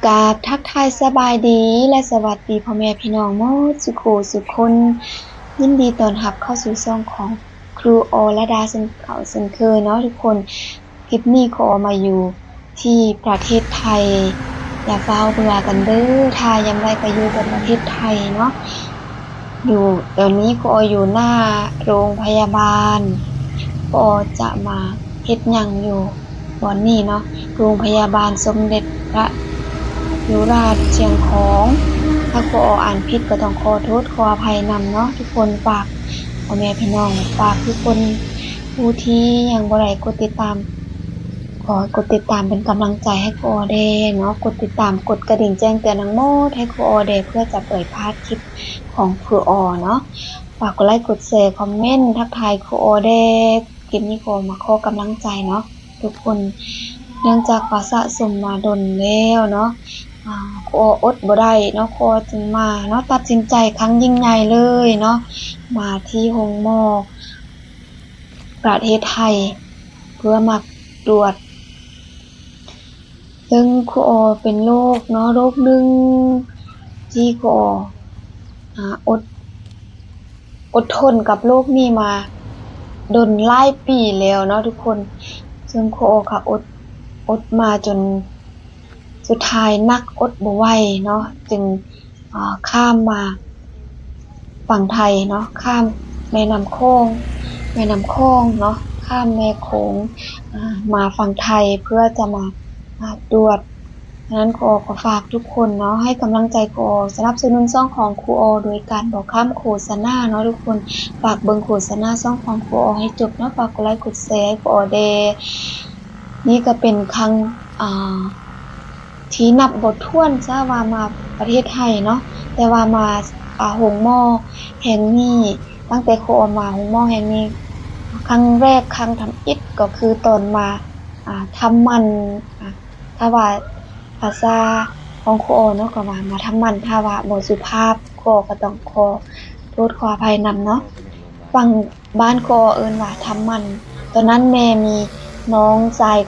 ກາບທັກທາຍສະບາຍດີ ແລະ ສະຫວັດດີພໍ່ແມ່ພີ່ນ້ອງໝົດສູ່ຄູ່ສູ່ຄົນ. ຍິນດີຕ້ອນຮັບເຂົ້າສູ່ຊ່ອງຂອງຄູອໍລະດາເຊັ່ນເກົ່າເຊັ່ນເຄີຍເນາະທຸກຄົນ. ຄລິບນີ້ຄູອໍມາຢູ່ທີ່ປະເທດໄທ. ຢ່າຟ້າວເບື່ອກັນເດີ ຖ້າຍາມໃດກໍຢູ່ແຕ່ປະເທດໄທເນາະ. ຢູ່ ຕອນນີ້ຄູອໍຢູ່ໜ້າໂຮງພະຍາບານ. ຄູອໍຈະມາເຮັດຫຍັງຢູ່ບ່ອນນີ້ເນາະ? ໂຮງພະຍາບານສົມເດັດພະຍຸລາດຊຽງຂອງ. ຖ້າຄູອໍອ່ານຜິດກໍຕ້ອງຂໍໂທດຂໍອະໄພນຳເນາະທຸກຄົນ. ຝາກພໍ່ແມ່ພີ່ນ້ອງ ຝາກທຸກຄົນຜູ້ທີ່ຍັງບໍ່ໄດ້ກົດຕິດຕາມ ຂໍໃຫ້ກົດຕິດຕາມເປັນກຳລັງໃຈໃຫ້ຄູອໍແດ່ເນາະ. ກົດຕິດຕາມ ກົດກະດິ່ງແຈ້ງເຕືອນທັງໝົດໃຫ້ຄູອໍແດ່ ເພື່ອຈະບໍ່ໄດ້ພາດຄລິບຂອງຄູອໍເນາະ. ຝາກກົດໄລກົດແຊ ຄອມເມັນທັກທາຍຄູອໍແດ່. ຄລິບນີ້ຄູອໍມາຂໍກຳລັງໃຈເນາະທຸກຄົນ. ເນື່ອງຈາກວ່າສະສົມມາດົນແລ້ວເນາະ ອາ ຄູອໍອົດບໍ່ໄດ້ເນາະ ຄູອໍຈຶ່ງມາເນາະ. ຕັດສິນໃຈຄັ້ງຍິ່ງໃຫຍ່ເລີຍເນາະ ມາທີ່ໂຮງໝໍ ປະເທດໄທ ເພື່ອມາກວດ ເຊິ່ງຄູອໍເປັນໂລກເນາະ ໂລກໜຶ່ງທີ່ຄູອໍ ອາ ອົດ ອົດທົນກັບໂລກນີ້ມາດົນຫຼາຍປີແລ້ວເນາະທຸກຄົນ. ເຊິ່ງຄູອໍກໍອົດ ອົດມາຈົນສຸດທ້າຍໜັກອົດບໍ່ໄຫວເນາະ ຈຶ່ງ ອາ ຂ້າມມາຝັ່ງໄທເນາະ ຂ້າມແມ່ນ້ຳຂອງ ແມ່ນ້ຳຂອງເນາະ ຂ້າມແມ່ໂຂງ ອາ ມາຝັ່ງໄທ ເພື່ອຈະມາ ອາ ກວດ. ສະນັ້ນ ຄູອໍກໍຝາກທຸກຄົນເນາະ ໃຫ້ກຳລັງໃຈຄູອໍ ສະໜັບສະໜູນຊ່ອງຂອງຄູອໍໂດຍການບໍ່ຂ້າມໂຄສະນາເນາະທຸກຄົນ. ຝາກເບິ່ງໂຄສະນາຊ່ອງຂອງຄູອໍໃຫ້ຈົບເນາະ ຝາກກົດໄລກົດແຊໃຫ້ຄູອໍແດ່. ນີ້ກໍເປັນຄັ້ງ ອາ ທີ່ນັບບໍ່ຖ້ວນຊະວ່າມາປະເທດໄທເນາະ ແຕ່ວ່າມາ ອາ ໂຮງໝໍແຫ່ງນີ້ ຕັ້ງແຕ່ຄູອໍມາໂຮງໝໍແຫ່ງນີ້ ຄັ້ງແລກ ຄັ້ງທຳອິດ ກໍຄືຕອນມາ ອາ ທຳໝັ້ນ ອາ ຖ້າວ່າພາສາຂອງຄູອໍເນາະ ກໍວ່າມາທຳໝັ້ນ ຖ້າວ່າບໍ່ສຸພາບ ຄູອໍກໍຕ້ອງຂໍໂທດຂໍອະໄພນຳເນາະ. ຝັ່ງ ບ້ານກໍເອີ້ນວ່າທຳໝັ້ນ. ຕອນນັ້ນແມ່ມີນ້ອງຊາຍ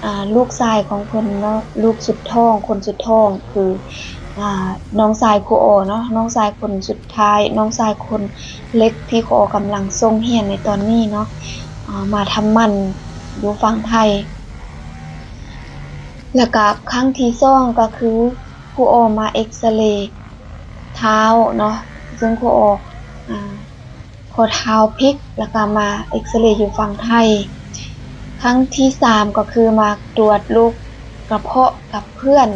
ອາ ລູກຊາຍຂອງເພິ່ນເນາະ ລູກສຸດທ້ອງ ຄົນສຸດທ້ອງ ຄື ອາ ນ້ອງຊາຍຄູອໍເນາະ ນ້ອງຊາຍຄົນສຸດທ້າຍ ນ້ອງຊາຍຄົນເລັກທີ່ຄູອໍກຳລັງສົ່ງຮຽນໃນຕອນນີ້ເນາະ ອາ ມາທຳໝັ້ນຢູ່ຝັ່ງໄທ. ແລ້ວກະຄັ້ງທີສອງກໍຄືຄູອໍມາເອັກສະເລ ທ້າວເນາະ ເຊິ່ງຄູອໍ ອາ ຂໍ້ທ້າວພິກ ແລ້ວກະມາເອັກສະເລຢູ່ຝັ່ງໄທ. ຄັ້ງທີສາມກໍຄືມາກວດໂລກກະເພາະກັບເພື່ອນ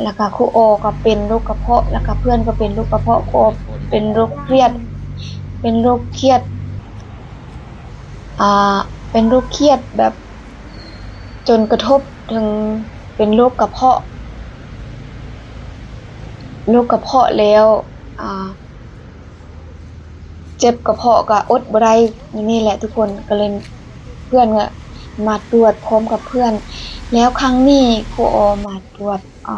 ແລ້ວກະຄູອໍກໍເປັນໂລກກະເພາະ ແລ້ວກະເພື່ອນກໍເປັນໂລກກະເພາະ. ຄູອໍເປັນໂລກຄຽດ ເປັນໂລກຄຽດ ອາ ເປັນໂລກຄຽດແບບ ຈົນກະທົບເຖິງເປັນໂລກກະເພາະ ໂລກກະເພາະແລ້ວ ອາ ເຈັບກະເພາະກະອົດບໍ່ໄດ້ ນີ້ແຫຼະທຸກຄົນ ກໍເລີຍເພື່ອນກໍມາກວດພ້ອມກັບເພື່ອນ. ແລ້ວຄັ້ງນີ້ຄູອໍມາກວດ ອາ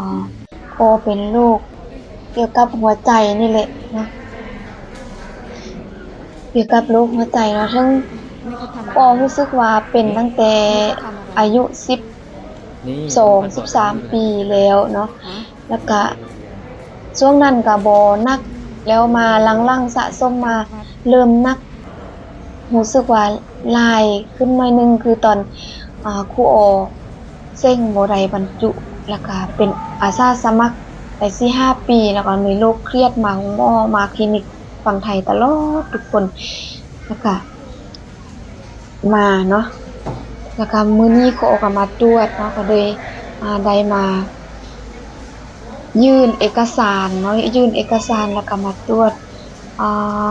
ພໍ່ເປັນໂລກກ່ຽວກັບຫົວໃຈນີ້ແຫຼະເນາະ ກ່ຽວກັບໂລກຫົວໃຈເນາະ ເຊິ່ງພໍ່ຮູ້ສຶກວ່າເປັນຕັ້ງແຕ່ອາຍຸສິບສອງ ສິບສາມປີແລ້ວເນາະ ແລ້ວກະຊ່ວງນັ້ນກະບໍ່ໜັກ ແລ້ວມາຫຼັງໆສະສົມມາເລີ່ມໜັກ ຮູ້ສຶກວ່າຫຼາຍຂຶ້ນໜ້ອຍໜຶ່ງ ຄືຕອນ ອາ ຄູອໍເສັງບໍ່ໄດ້ບັນຈຸ ແລ້ວກະເປັນອາສາສະໝັກໄດ້ສີ່ຫ້າປີ ແລ້ວກະມີໂລກຄຽດ ມາໂຮງໝໍ ມາຄລີນິກຝັ່ງໄທຕະຫຼອດທຸກຄົນ ແລ້ວກະມາເນາະ ແລ້ວກະມື້ນີ້ຄູອໍກະມາກວດເນາະ ກະເລີຍ ອາ ໄດ້ມາ ຍື່ນເອກະສານເນາະ ຍື່ນເອກະສານ ແລ້ວກະມາກວດ ອາ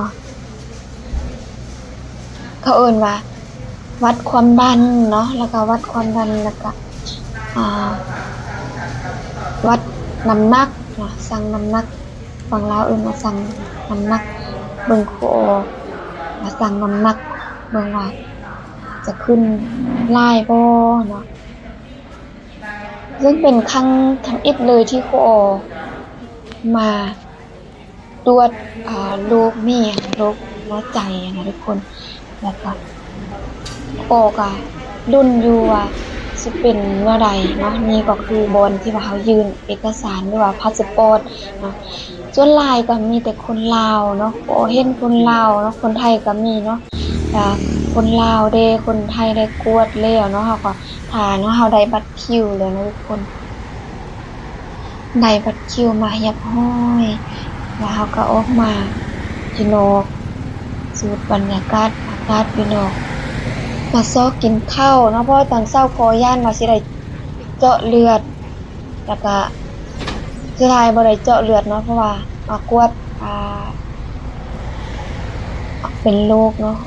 ເຂົາເອີ້ນວ່າວັດຄວາມດັນເນາະ ແລ້ວກະວັດຄວາມດັນ ແລ້ວກະ ອາ ວັດນ້ຳໜັກເນາະ ຊັ່ງນ້ຳໜັກ ຝັ່ງລາວເອີ້ນວ່າຊັ່ງນ້ຳໜັກ ເບິ່ງຄູອໍວ່າຊັ່ງນ້ຳໜັກ ເບິ່ງວ່າຈະຂຶ້ນຫຼາຍບໍ່ເນາະ. ເຊິ່ງເປັນຄັ້ງທຳອິດເລີຍທີ່ຄູອໍມາກວດ ອາ ໂລກນີ້ ໂລກຫົວໃຈນະທຸກຄົນ ແລ້ວກະ ອໍ ກະລຸ້ນຢູ່ວ່າຊິ ເປັນແນວໃດເນາະ. ນີ້ກໍຄືບ່ອນທີ່ວ່າເຮົາຍື່ນເອກະສານ ຫຼືວ່າພາສປອດເນາະ. ສ່ວນຫຼາຍກໍມີແຕ່ຄົນລາວເນາະ, ບໍ່ເຫັນຄົນລາວເນາະ, ຄົນໄທກໍມີເນາະ. ແຕ່ຄົນລາວເດ້ ຄົນໄທໄດ້ກວດແລ້ວເນາະ, ເຮົາກໍຖ້າເນາະ, ເຮົາໄດ້ບັດຄິວແລ້ວເນາະທຸກຄົນ. ໄດ້ບັດຄິວມາຮຽບຮ້ອຍ ແລ້ວເຮົາກໍອອກມາຢູ່ນອກ ສູດບັນຍາກາດອາກາດຢູ່ນອກ ມາຊອກກິນເຂົ້າເນາະ. ເພາະວ່າຕອນເຊົ້າກໍຢ້ານວ່າຊິໄດ້ເຈາະເລືອດ ແລ້ວກໍສຸດທ້າຍບໍ່ໄດ້ເຈາະເລືອດເນາະ ເພາະວ່າມາກວດ ອ່າ ເປັນໂລກເນາະ.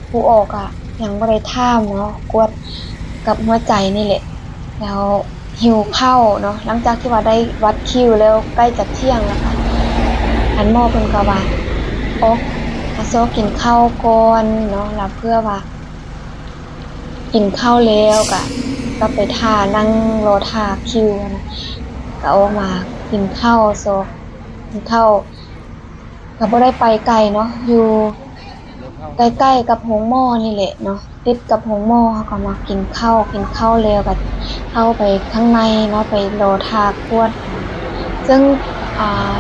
ຄູອໍກໍຍັງບໍ່ໄດ້ຖາມເນາະ, ກວດກັບຫົວໃຈນີ້ແຫຼະ ແລ້ວຫິວເຂົ້າເນາະ. ຫຼັງຈາກທີ່ວ່າໄດ້ບັດຄິວແລ້ວ ໃກ້ຈະທ່ຽງແລ້ວ ທ່ານໝໍເພິ່ນກໍວ່າ ອອກມາຊອກກິນເຂົ້າກ່ອນເນາະ ແລ້ວເພື່ອວ່າກິນເຂົ້າແລ້ວກໍກັບໄປຖ້າ ນັ່ງລໍຖ້າຄິວຫັ້ນນະ. ກໍອອກມາກິນເຂົ້າ ຊອກກິນເຂົ້າ ກໍບໍ່ໄດ້ໄປໄກເນາະ, ຢູ່ໃກ້ໆກັບໂຮງໝໍນີ້ແຫຼະເນາະ, ຕິດກັບໂຮງໝໍ. ເຮົາກໍມາກິນເຂົ້າ, ກິນເຂົ້າແລ້ວກໍເຂົ້າໄປຂ້າງໃນເນາະ, ໄປລໍຖ້າກວດ. ເຊິ່ງ ອ່າ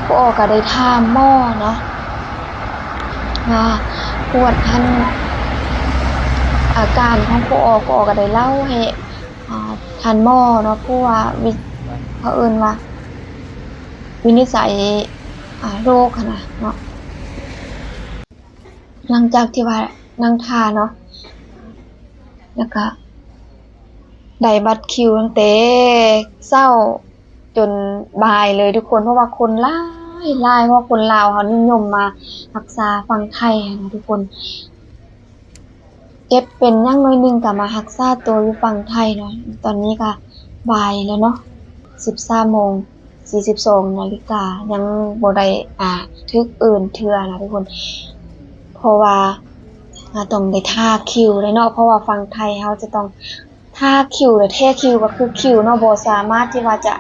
ຄູອໍກໍໄດ້ຖາມໝໍເນາະ ວ່າກວດຫັ້ນ ອາການຂອງຄູອໍ, ຄູອໍກໍໄດ້ເລົ່າໃຫ້ ອ່າ ທ່ານໝໍເນາະ ຜູ້ວ່າ ວິ ເຂົາເອີ້ນວ່າ ວິນິດໄສ ອ່າ ໂລກຫັ້ນນະເນາະ. ຫຼັງຈາກທີ່ວ່ານັ່ງຖ້າເນາະ ແລ້ວກະໄດ້ບັດຄິວຕັ້ງແຕ່ເຊົ້າຈົນບ່າຍເລີຍທຸກຄົນ, ເພາະວ່າຄົນຫຼາຍໆ ເພາະວ່າຄົນລາວເຮົານິຍົມມາຮັກສາຝັ່ງໄທຫັ້ນນະທຸກຄົນ. ເຈັບເປັນຫຍັງໜ້ອຍໜຶ່ງກໍມາຮັກສາຕົວຢູ່ຝັ່ງໄທເນາະ. ຕອນນີ້ກໍບ່າຍແລ້ວເນາະ, ສິບສາມໂມງສີ່ສິບສອງນາລິກາ ຍັງບໍ່ໄດ້ ອ່າ ຖືກເອີ້ນເທື່ອນະທຸກຄົນ, ເພາະວ່າເຮົາຕ້ອງໄດ້ຖ້າຄິວເລີຍເນາະ, ເພາະວ່າຝັ່ງໄທເຮົາຈະຕ້ອງຖ້າຄິວ ແລະ ແທ້ຄິວກໍຄືຄິວເນາະ, ບໍ່ສາມາດທີ່ວ່າຈະ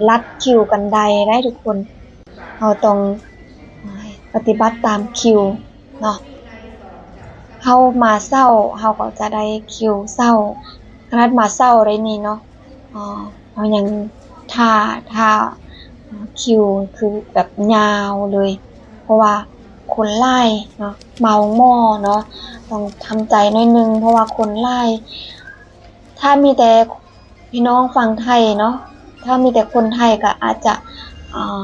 ລັດຄິວກັນໄດ້ໄດ໋ທຸກຄົນ. ເຮົາຕ້ອງປະຕິບັດຕາມຄິວເນາະ. ເຮົາມາເຊົ້າ ເຮົາກໍຈະໄດ້ຄິວເຊົ້າ, ຂະໜາດມາເຊົ້າໄດ໋ນີ້ເນາະ, ເຮົາຍັງຖ້າ ຖ້າຄິວຄືແບບຍາວເລີຍ ເພາະວ່າຄົນຫຼາຍເນາະ, ມາໂຮງໝໍເນາະ ຕ້ອງທຳໃຈໜ້ອຍໜຶ່ງ ເພາະວ່າຄົນຫຼາຍ. ຖ້າມີແຕ່ ພີ່ນ້ອງຝັ່ງໄທເນາະ, ຖ້າມີແຕ່ຄົນໄທກໍອາດຈະ ອ່າ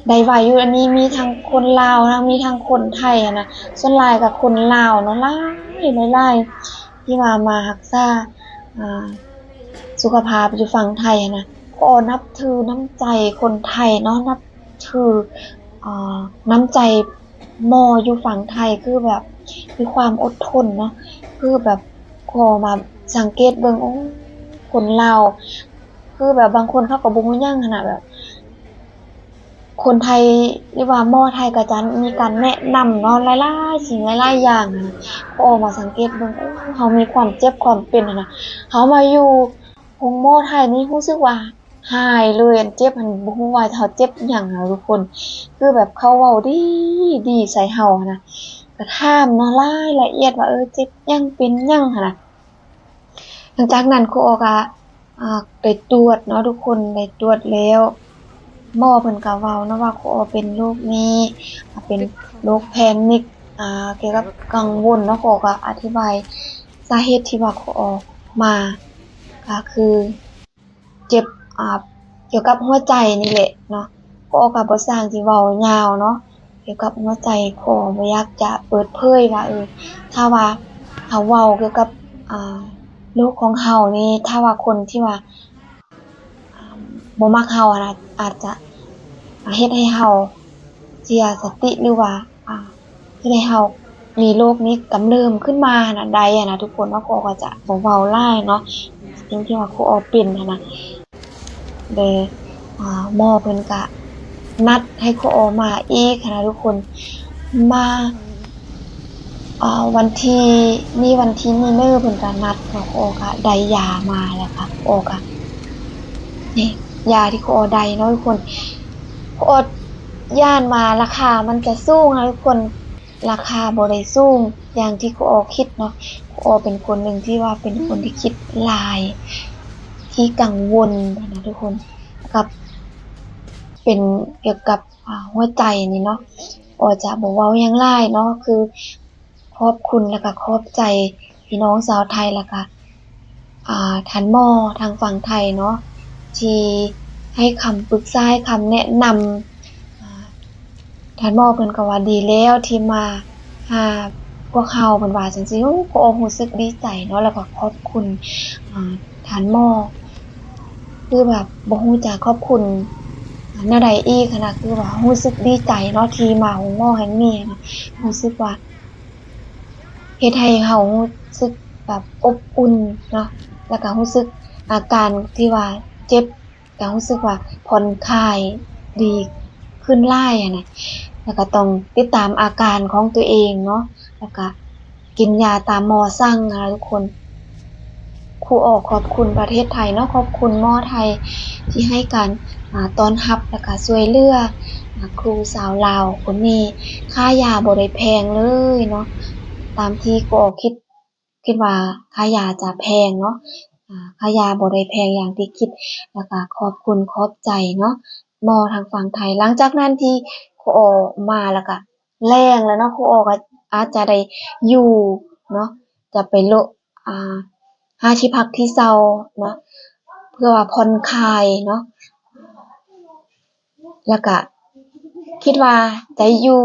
ໄດ້ໄວຢູ່. ອັນນີ້ມີທັງຄົນລາວ ທັງ ມີທັງຄົນໄທຫັ້ນນະ, ສ່ວນຫຼາຍກໍຄົນລາວເນາະ ຫຼາຍ ຫຼາຍໆ ທີ່ວ່າມາຮັກສາ ອ່າ ສຸຂະພາບຢູ່ຝັ່ງໄທຫັ້ນນະ. ຂໍນັບຖືນ້ຳໃຈຄົນໄທເນາະ, ນັບຖື ອ່າ ນ້ຳໃຈ ໝໍຢູ່ຝັ່ງໄທຄືແບບມີຄວາມອົດທົນເນາະ, ຄືແບບຂໍມາສັງເກດເບິ່ງ ໂອ້ ຄົນລາວ ຄືແບບບາງຄົນເຂົາກໍບໍ່ຮູ້ຫຍັງຫັ້ນນະ, ແບບຄົນໄທ ຫຼືວ່າໝໍໄທກໍຈະມີການແນະນຳເນາະ ຫຼາຍໆສິ່ງຫຼາຍໆຢ່າງຫັ້ນນະ. ພໍມາສັງເກດເບິ່ງ ໂອ້ ເຮົາມີຄວາມເຈັບຄວາມເປັນຫັ້ນນະ, ເຮົາມາຢູ່ໂຮງໝໍໄທນີ້ຮູ້ສຶກວ່າ ຫາຍເລີຍ ອັນເຈັບຫັ້ນ ບໍ່ຮູ້ວ່າເຮົາເຈັບຫຍັງນະທຸກຄົນ, ຄືແບບເຂົາເວົ້າດີ ດີໃສ່ເຮົາຫັ້ນນະ, ກະຖາມເນາະ ລາຍລະອຽດວ່າ ເອີ ເຈັບຫຍັງ ເປັນຫຍັງຫັ້ນນະ. ຫຼັງຈາກນັ້ນຄູອໍກະ ອ່າ ໄດ້ຕວດເນາະທຸກຄົນ, ໄດ້ຕວດແລ້ວ ໝໍເພິ່ນກະເວົ້າເນາະວ່າຄູອໍເປັນໂລກນີ້ ເປັນໂລກແພນິກ ອ່າ ກ່ຽວກັບກັງວົນເນາະ. ຄູອໍກະອະທິບາຍສາເຫດທີ່ວ່າຄູອໍມາ ກະຄື ເຈັບ ອ່າ ກ່ຽວກັບຫົວໃຈນີ້ແຫຼະເນາະ. ຂໍກໍບໍ່ຊ່າງຊິເວົ້າຍາວເນາະ ກ່ຽວກັບຫົວໃຈ, ຂໍບໍ່ຢາກຈະເປີດເຜີຍວ່າ ເອີ ຖ້າວ່າເຮົາເວົ້າກ່ຽວກັບ ອ່າ ໂລກຂອງເຮົານີ້ ຖ້າວ່າຄົນທີ່ວ່າ ອ່າ ບໍ່ມັກເຮົາຫັ້ນນະ ອາດຈະເຮັດໃຫ້ເຮົາເສຍສະຕິ ຫຼືວ່າ ອ່າ ເຮັດໃຫ້ເຮົາມີໂລກນີ້ກຳເລີ່ມຂຶ້ນມາຫັ້ນນະ ໄດ້ຫັ້ນນະທຸກຄົນເນາະ. ຂໍກໍຈະບໍ່ເວົ້າຫຼາຍເນາະ ສິ່ງທີ່ວ່າຄູອໍເປັນຫັ້ນນະ. ແລະ ອ່າ ໝໍເພິ່ນກະນັດໃຫ້ຄູອໍມາອີກຫັ້ນນະທຸກຄົນ, ມາ ອ່າ ວັນທີນີ້ ວັນທີນີ້ເນີ ເພິ່ນກະນັດເນາະ. ຄູອໍກະໄດ້ຢາມາແລ້ວກະ ຄູອໍກະ ນີ້ ຢາທີ່ຄູອໍໄດ້ເນາະທຸກຄົນ, ຄູອໍຢ້ານວ່າລາຄາມັນຈະສູງນະທຸກຄົນ. ລາຄາບໍ່ໄດ້ສູງຢ່າງທີ່ຄູອໍຄິດເນາະ. ຄູ ອໍເປັນຄົນໜຶ່ງທີ່ວ່າເປັນຄົນທີ່ຄິດຫຼາຍ ທີ່ກັງວົນຫັ້ນນະທຸກຄົນ ກັບ ເປັນກ່ຽວກັບ ອາ ຫົວໃຈນີ້ເນາະ. ອໍຈະບໍ່ເວົ້າຫຍັງຫຼາຍເນາະ ຄືຂອບຄຸນ ແລ້ວກະຂອບໃຈພີ່ນ້ອງຊາວໄທ ແລ້ວກະ ອາ ທ່ານໝໍທາງຝັ່ງໄທເນາະ ທີ່ໃຫ້ຄຳປຶກສາ ໃຫ້ຄຳແນະນຳ ອາ ທ່ານໝໍເພິ່ນກໍວ່າດີແລ້ວທີ່ມາຫາພວກເຮົາ ເພິ່ນວ່າຈັ່ງຊີ້. ໂອ້ ກໍອອກຮູ້ສຶກດີໃຈເນາະ ແລ້ວກໍຂອບຄຸນ ອາ ທ່ານໝໍ ຄືແບບບໍ່ຮູ້ຈະຂອບຄຸນແນວໃດອີກຫັ້ນນະ ຄືວ່າຮູ້ສຶກດີໃຈເນາະ ທີ່ມາໂຮງໝໍແຫ່ງນີ້ຫັ້ນນະ ຮູ້ສຶກວ່າເຮັດໃຫ້ເຮົາຮູ້ສຶກແບບອົບອຸ່ນເນາະ ແລ້ວກໍຮູ້ສຶກອາການທີ່ວ່າເຈັບ ກໍຮູ້ສຶກວ່າຜ່ອນຄາຍດີຂຶ້ນຫຼາຍຫັ້ນນະ ແລ້ວກໍຕ້ອງຕິດຕາມອາການຂອງຕົວເອງເນາະ ແລ້ວກໍກິນຢາຕາມໝໍສັ່ງຫັ້ນນະທຸກຄົນ. ຄູອໍຂອບຄຸນປະເທດໄທເນາະ ຂອບຄຸນໝໍໄທທີ່ໃຫ້ການ ອາ ຕ້ອນຮັບ ແລ້ວກໍຊ່ວຍເຫຼືອ ອາ ຄູສາວລາວຄົນນີ້. ຄ່າຢາບໍ່ໄດ້ແພງເລີຍເນາະ ຕາມທີ່ຄູອໍຄິດ ຄິດວ່າຄ່າຢາຈະແພງເນາະ ອາ ຄ່າຢາບໍ່ໄດ້ແພງຢ່າງທີ່ຄິດ ແລ້ວກະຂອບຄຸນຂອບໃຈເນາະ ໝໍທາງຝັ່ງໄທ. ຫຼັງຈາກນັ້ນທີ່ຄູອໍມາ ແລ້ວກະແລງແລ້ວເນາະ ຄູອໍກໍອາດຈະໄດ້ຢູ່ເນາະ ຈະໄປໂລະ ອາ ຫາທີ່ພັກທີ່ເຊົາເນາະ ເພື່ອວ່າຜ່ອນຄາຍເນາະ. ແລ້ວກະຄິດວ່າຈະຢູ່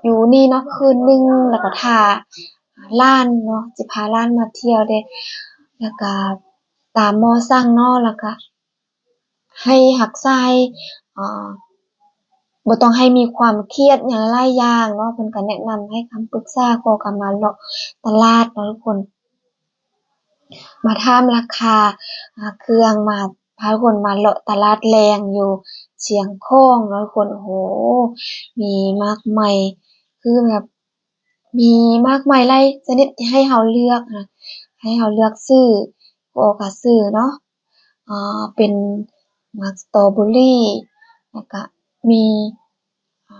ຢູ່ນີ້ເນາະຄືນໜຶ່ງ ແລ້ວກະຖ້າຫຼານເນາະ ຊິພາຫຼານມາທ່ຽວເດ້ ແລ້ວກະຕາມໝໍສັ່ງເນາະ ແລ້ວກະໃຫ້ຮັກສາ ເອີ ບໍ່ຕ້ອງໃຫ້ມີຄວາມຄຽດຫຍັງຫຼາຍຢ່າງເນາະ ເພິ່ນກະແນະນຳໃຫ້ຄຳປຶກສາ ກໍ ກໍມາເລາະຕະຫຼາດເນາະທຸກຄົນ. ມາຖາມລາຄາ ອາ ເຄື່ອງ ມາ ພາທຸກຄົນມາເລາະຕະຫຼາດແລງຢູ່ຊຽງຂອງເນາະທຸກຄົນ. ໂອ້ໂຫ ມີໝາກໄມ້ ຄືແບບມີໝາກໄມ້ຫຼາຍຊະນິດທີ່ໃຫ້ເຮົາເລືອກນະ ໃຫ້ເຮົາເລືອກຊື້ ກໍ ກໍຊື້ເນາະ ອາ ເປັນໝາກສະຕໍເບີຣີ ແລ້ວກະມີ ອ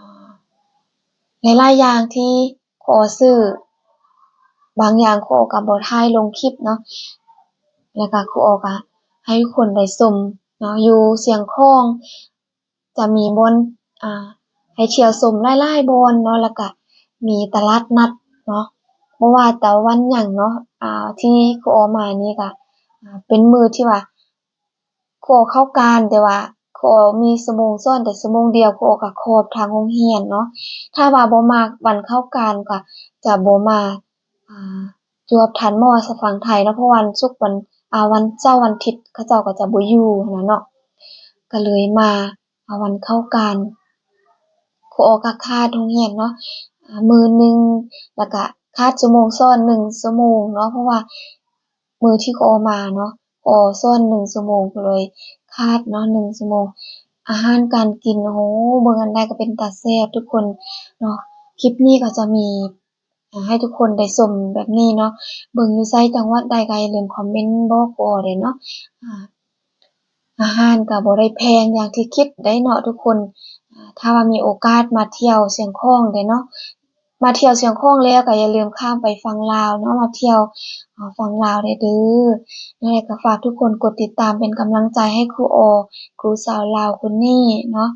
າ ຫຼາຍໆຢ່າງທີ່ຄູອໍຊື້ ບາງຢ່າງຄູອໍກໍບໍ່ຖ່າຍລົງຄລິບເນາະ ແລ້ວກໍຄູອໍກໍໃຫ້ຄົນໄດ້ຊົມເນາະ. ຢູ່ຊຽງຂອງຈະມີບ່ອນ ອາ ໃຫ້ທ່ຽວຊົມຫຼາຍໆບ່ອນເນາະ ແລ້ວກໍມີຕະຫຼາດນັດເນາະ ບໍ່ວ່າແຕ່ວັນຫຍັງເນາະ ອາ ທີ່ຄູອໍມານີ້ກໍ ອາ ເປັນມື້ທີ່ວ່າ ຄູອໍເຂົ້າການ ແຕ່ວ່າຄູອໍມີຊົ່ວໂມງສອນແຕ່ຊົ່ວໂມງດຽວ ຄູອໍກໍຂອບທາງໂຮງຮຽນເນາະ. ຖ້າວ່າບໍ່ມາວັນເຂົ້າການກໍຈະບໍ່ມາ ອາ ຢູ່ກັບທ່ານໝໍຊະຝັ່ງໄທເນາະ ເພາະວັນສຸກ ວັນ ອາ ວັນເສົາ ວັນອາທິດ ເຂົາເຈົ້າກໍຈະບໍ່ຢູ່ຫັ້ນນະເນາະ ກໍເລີຍມາ ອາ ວັນເຂົ້າການ ຄູອໍກໍຂາດໂຮງຮຽນເນາະ ອາ ມື້ໜຶ່ງ ແລ້ວກໍຂາດຊົ່ວໂມງສອນໜຶ່ງຊົ່ວໂມງເນາະ ເພາະວ່າ ມື້ທີ່ຄູອໍມາເນາະ ຄູອໍສອນໜຶ່ງຊົ່ວໂມງ ກໍເລີຍຂາດເນາະໜຶ່ງຊົ່ວໂມງ. ອາຫານການກິນ ໂອ້ ເບິ່ງອັນໃດກໍເປັນຕາແຊບທຸກຄົນເນາະ. ຄລິບນີ້ກໍຈະມີ ອາ ໃຫ້ທຸກຄົນໄດ້ຊົມແບບນີ້ເນາະ ເບິ່ງຢູ່ໃສ ຈັງຫວັດໃດກໍຢ່າລືມຄອມເມັນບອກຄູອໍແດ່ເນາະ. ອາ ອາຫານກໍບໍ່ໄດ້ແພງຢ່າງທີ່ຄິດໃດເນາະທຸກຄົນ. ອາ ຖ້າວ່າມີໂອກາດມາທ່ຽວຊຽງຂອງແດ່ເນາະ ມາທ່ຽວຊຽງຂອງແລ້ວກໍຢ່າລືມຂ້າມໄປຝັ່ງລາວເນາະ ມາທ່ຽວ ອາ ຝັ່ງລາວແດ່ເດີ. ແລ້ວກໍຝາກທຸກຄົນກົດຕິດຕາມເປັນກຳລັງໃຈໃຫ້ຄູອໍ ຄູສາວລາວຄົນນີ້ເນາະ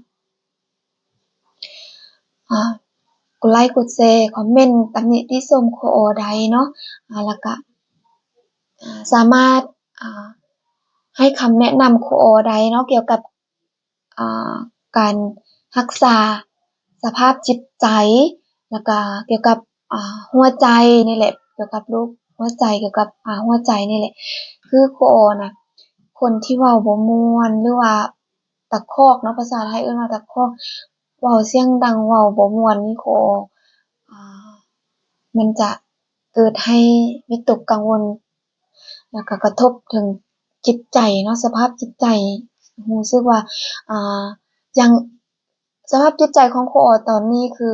ອາ ກົດໄລກົດແຊ ຄອມເມັນ ຕຳນິຕິຊົມຄູອໍໄດ້ເນາະ ອາ ແລ້ວກະ ອາ ສາມາດ ອາ ໃຫ້ຄຳແນະນຳຄູອໍໄດ້ເນາະ ກ່ຽວກັບ ອາ ການຮັກສາສະພາບຈິດໃຈ ແລ້ວກະກ່ຽວກັບ ອາ ຫົວໃຈນີ້ແຫຼະ ກ່ຽວກັບໂລກຫົວໃຈ ກ່ຽວກັບ ອາ ຫົວໃຈນີ້ແຫຼະ. ຄືຄູອໍນະ ຄົນທີ່ເວົ້າບໍ່ມ່ວນ ຫຼືວ່າຕະຄອກເນາະ ພາສາໄທເອີ້ນວ່າຕະຄອກ ເວົ້າສຽງດັງ ເວົ້າບໍ່ມ່ວນນີ້ ກໍ ອາ ມັນຈະເກີດໃຫ້ວິຕົກກັງວົນ ແລ້ວກໍກະທົບເຖິງຈິດໃຈເນາະ ສະພາບຈິດໃຈ ຮູ້ສຶກວ່າ ອາ ຢ່າງ ສະພາບຈິດໃຈຂອງຄູອໍຕອນນີ້ ຄື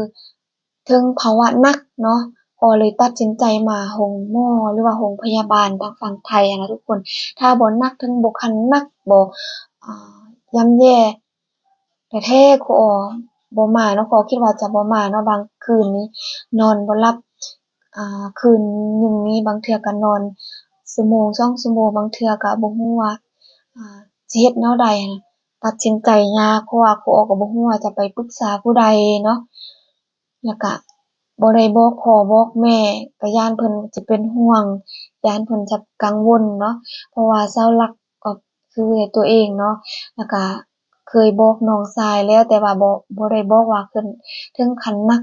ເຖິງພາວະໜັກເນາະ ກໍເລີຍຕັດສິນໃຈມາໂຮງໝໍ ຫຼືວ່າໂຮງພະຍາບານທາງຝັ່ງໄທຫັ້ນນະທຸກຄົນ. ຖ້າບໍ່ໜັກ ເຖິງບໍ່ຂັ້ນໜັກ ບໍ່ ອາ ຢ້ຳແຍ່ແທ້ໆ ຄູອໍບໍ່ມາເນາະ ຄູອໍຄິດວ່າຈະບໍ່ມາເນາະ. ບາງຄືນນີ້ນອນບໍ່ຫຼັບ ອ່າ ຄືນໜຶ່ງນີ້ບາງເທື່ອກໍນອນຊົ່ວໂມງສອງຊົ່ວໂມງ ບາງເທື່ອກໍບໍ່ຮູ້ວ່າ ອ່າ ຊິເຮັດແນວໃດຫັ້ນນະ ຕັດສິນໃຈຍາກ ເພາະວ່າຄູອໍກໍບໍ່ຮູ້ວ່າຈະໄປປຶກສາຜູ້ໃດເນາະ ແລ້ວກະບໍ່ໄດ້ບອກພໍ່ບອກແມ່ ກະຢ້ານເພິ່ນຈະເປັນຫ່ວງ ຢ້ານເພິ່ນຈະກັງວົນເນາະ ເພາະວ່າເສົາຫຼັກກໍຄືຕົວເອງເນາະ ແລ້ວກະເຄີຍບອກນ້ອງຊາຍແລ້ວ ແຕ່ວ່າບໍ່ ບໍ່ໄດ້ບອກວ່າເຖິງ ເຖິງຂັ້ນໜັກ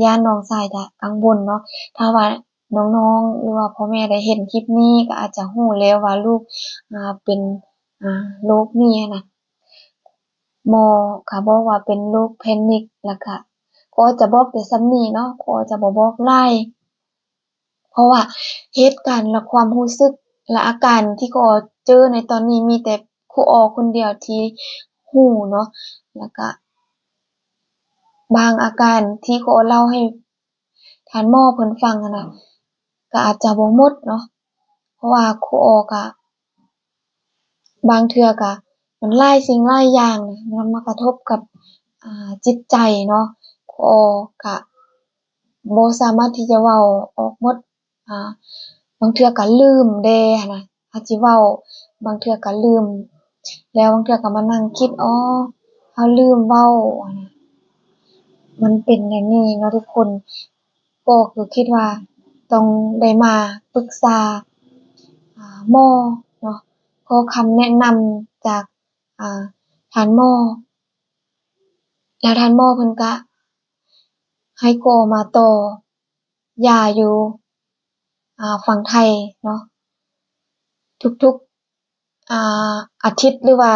ຢ້ານນ້ອງຊາຍຈະກັງວົນເນາະ ຖ້າວ່າ ນ້ອງໆ ຫຼືວ່າພໍ່ແມ່ໄດ້ເຫັນຄລິບນີ້ ກໍອາດຈະຮູ້ແລ້ວວ່າລູກ ອ່າ ເປັນ ອ່າ ໂລກນີ້ຫັ້ນນະ ໝໍກໍບອກວ່າເປັນໂລກແພນິກ ແລ້ວກະ ຄູອໍຈະບອກແຕ່ສ່ຳນີ້ເນາະ ຄູອໍຈະບໍ່ບອກຫຼາຍ ເພາະວ່າເຫດການ ແລະ ຄວາມຮູ້ສຶກ ແລະ ອາການທີ່ຄູອໍເຈີໃນຕອນນີ້ ມີແຕ່ຄູອໍຄົນດຽວທີ່ຮູ້ເນາະ ແລ້ວກະບາງອາການທີ່ຄູອໍເລົ່າໃຫ້ ທ່ານໝໍເພິ່ນຟັງຫັ້ນນະ ກໍອາດຈະບໍ່ໝົດເນາະ ເພາະວ່າຄູອໍກະ ບາງເທື່ອກະ ມັນຫຼາຍສິ່ງຫຼາຍຢ່າງນະ ມັນມາກະທົບກັບ ອ່າ ຈິດໃຈເນາະ ຄູອໍກະບໍ່ສາມາດທີ່ຈະເວົ້າອອກໝົດ ອ່າ ບາງເທື່ອກະລືມແດ່ຫັ້ນນະ ເຮົາຊິເວົ້າ ບາງເທື່ອກະລືມ ແລ້ວບາງເທື່ອກະມານັ່ງຄິດ ອໍ ເຮົາລືມເວົ້າຫັ້ນນະ ມັນເປັນແນວນີ້ເນາະທຸກຄົນ ກໍຄືຄິດວ່າຕ້ອງໄດ້ມາປຶກສາ ອ່າ ໝໍເນາະ ຂໍຄຳແນະນຳຈາກ ອ່າ ທ່ານໝໍ ແລ້ວທ່ານໝໍເພິ່ນກະໃຫ້ຄູອໍມາຕໍ່ຢາຢູ່ ອ່າ ຝັ່ງໄທເນາະ ທຸກໆ ອ່າ ອາທິດ ຫຼືວ່າ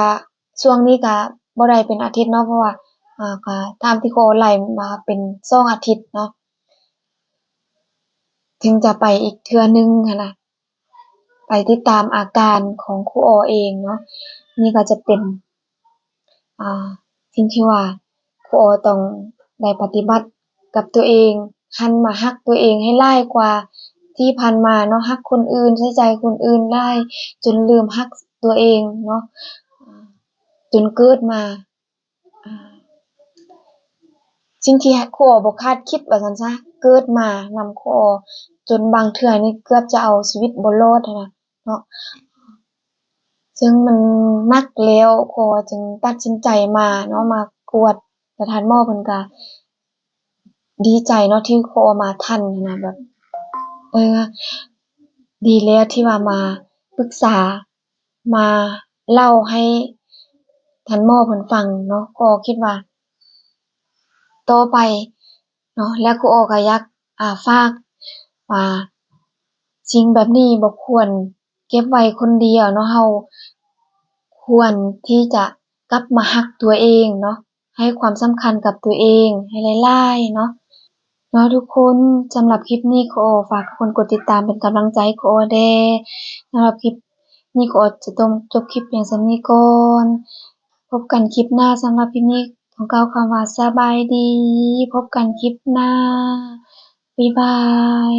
ຊ່ວງນີ້ກະບໍ່ໄດ້ເປັນອາທິດເນາະ ເພາະວ່າ ອ່າ ກະຕາມທີ່ຄູອໍໄລ່ມາເປັນສອງອາທິດເນາະ ເຖິງຈະໄປອີກເທື່ອໜຶ່ງຫັ້ນນະ ໄປຕິດຕາມອາການຂອງຄູອໍເອງເນາະ ນີ້ກໍຈະເປັນ ອ່າ ສິ່ງທີ່ວ່າຄູອໍຕ້ອງໄດ້ປະຕິບັດກັບຕົວເອງ ຫັນມາຮັກຕົວເອງໃຫ້ຫຼາຍກວ່າທີ່ຜ່ານມາເນາະ ຮັກຄົນອື່ນ ໃສ່ໃຈຄົນອື່ນຫຼາຍ ຈົນລືມຮັກຕົວເອງເນາະ ຈົນເກີດມາ ອ່າ ສິ່ງທີ່ຄູອໍບໍ່ຄາດຄິດວ່າຊັ້ນຊະ ເກີດມານຳຄູອໍ ຈົນບາງເທື່ອນີ້ເກືອບຈະເອົາຊີວິດບໍ່ລອດຫັ້ນນະເນາະ ເຊິ່ງມັນໜັກແລ້ວ ຄູອໍຈຶ່ງຕັດສິນໃຈມາເນາະ ມາກວດ ແລ້ວທ່ານໝໍເພິ່ນກະດີໃຈເນາະ ທີ່ຄູອໍມາທັນຫັ້ນນະ ແບບ ເອີ ດີແລ້ວທີ່ວ່າມາປຶກສາ ມາເລົ່າໃຫ້ທ່ານໝໍເພິ່ນຟັງເນາະ ຄູອໍຄິດວ່າຕໍ່ໄປເນາະ ແລະ ຄູອໍກໍຢາກ ອ່າ ຝາກວ່າສິ່ງແບບນີ້ບໍ່ຄວນເກັບໄວ້ຄົນດຽວເນາະ ເຮົາຄວນທີ່ຈະກັບມາຮັກຕົວເອງເນາະ ໃຫ້ຄວາມສຳຄັນກັບຕົວເອງໃຫ້ຫຼາຍໆເນາະ ເນາະທຸກຄົນ. ສຳລັບຄລິບນີ້ ຂໍຝາກທຸກຄົນກົດຕິດຕາມເປັນກຳລັງໃຈຂໍແດ່. ສຳລັບຄລິບນີ້ ຂໍຈະຕ້ອງຈົບຄລິບພຽງສ່ຳນີ້ກ່ອນ. ພົບກັນຄລິບໜ້າ. ສຳລັບຄລິບນີ້ ຕ້ອງກ່າວຄຳວ່າສະບາຍດີ. ພົບກັນຄລິບໜ້າ. ບາຍບາຍ.